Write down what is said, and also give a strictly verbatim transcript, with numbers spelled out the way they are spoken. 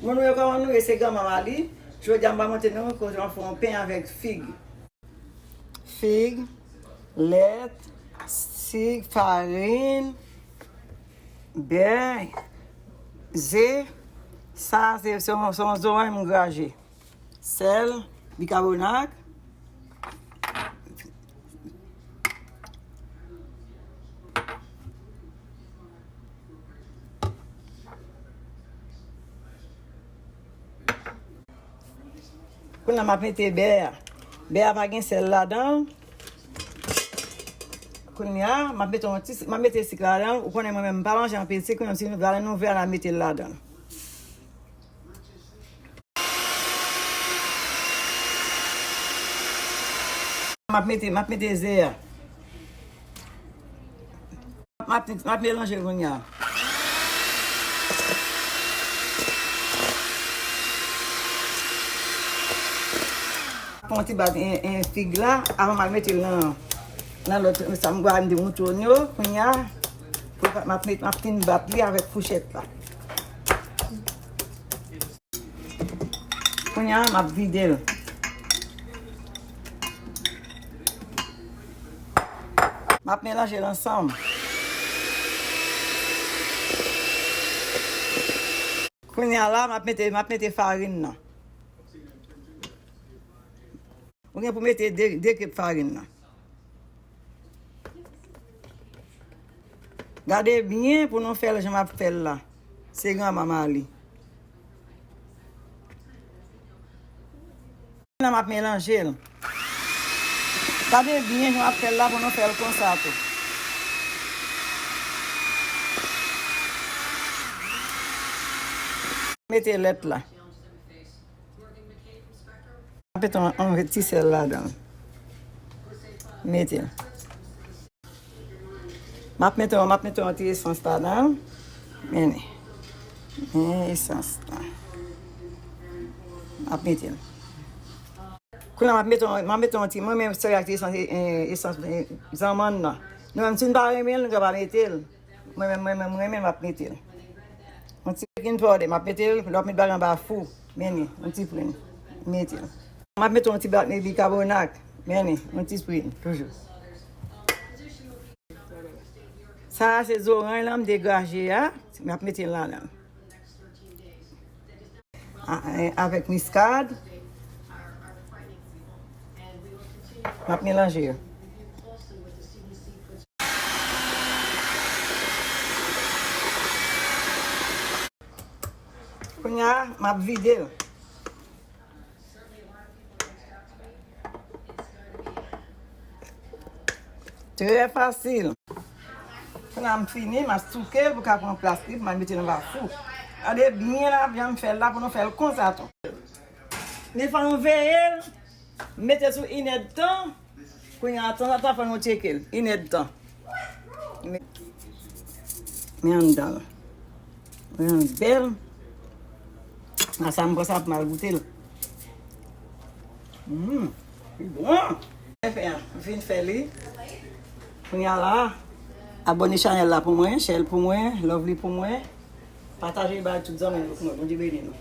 Moun yo, kòman nou ye? Se Granma Mali. Jodi a, m va montre nou kòman fè yon pen avèk fig. Fig, lèt, sik, farin, bè, ze. Sa, se, se yon, se yon zoranj m graje. Sèl, bikabonat. Kounye a, m ap mete bè a. Bè a pa gen sèl ladan l. Kounye a, m ap mete yon ti, m ap mete sik ladan l. Ou konnen mwen menm, m pa manje anpil sik, menm si nou vle nou vle, n a mete l ladan l. M ap mete, m ap mete ze a. M ap, m ap melanje kounye a. Fè yon ti bat en, en fig la, avan m al mete l nan, nan lòt, sa m gade m te montre w yo, kounye a, pou m ap met, m ap fin bat li avèk fouchèt la. Kounye a, m ap vide l. M ap melanje l ansanm. Kounye a la, m ap mete, m ap mete farin nan. Ou gen pou mete de, de kep farin nan. Gade byen pou nou fè l jan m ap fè l la. Se Granma Mali. Kounye a m ap melanje l. Gade byen jan m ap fè l la pou nou fè l konsa tou. Mete lèt la. Mete yon, yon ti sèl ladan l. Mete l. M ap mete, m ap mete yon ti esans ladan l. Men li. Men esans la. M ap mete l. Kounye a m ap mete yon, m ap mete yon ti, mwen menm sèvi ak ti esans, eh, esans, eh, zanmann nan. Nou menm, si n pa renmen l, nou ka pa mete l. Mwen menm, mwen menm, mwen menm, m ap mete l. Yon ti baking powder, m ap mete l, lè w ap met bagay anba fou. Men li, yon ti prenn. Mete l. M ap mete yon ti bat bikabonat. Men li, yon ti prenn, toujou. Sa a se zoranj lan m degraje a. M ap mete l ladan l. A, e, avèk miskad. M ap melanje yo. Kounye a, m ap vide l. Trè fasil. Kounye a m fini, m ap souke l pou ka pran plas li, pou m al mete l anba fou. Gade byen la, jan m fè l la, pou nou fè l konsa tou. Men fò nou veye l, mete sou inèdtan. Kounye a, tanzantan, fò nou tcheke l. Inèdtan. Men, men anndan l. Men bèl. A sa, m pran sa pou m al goute l. Hum, li bon. Mwen fè, m fin fè li. Kounye a la, abòne chanèl la pou mwen, share l pou mwen, love li pou mwen. Pataje l bay tout zanmi nou pou mwen. Bondye beni nou.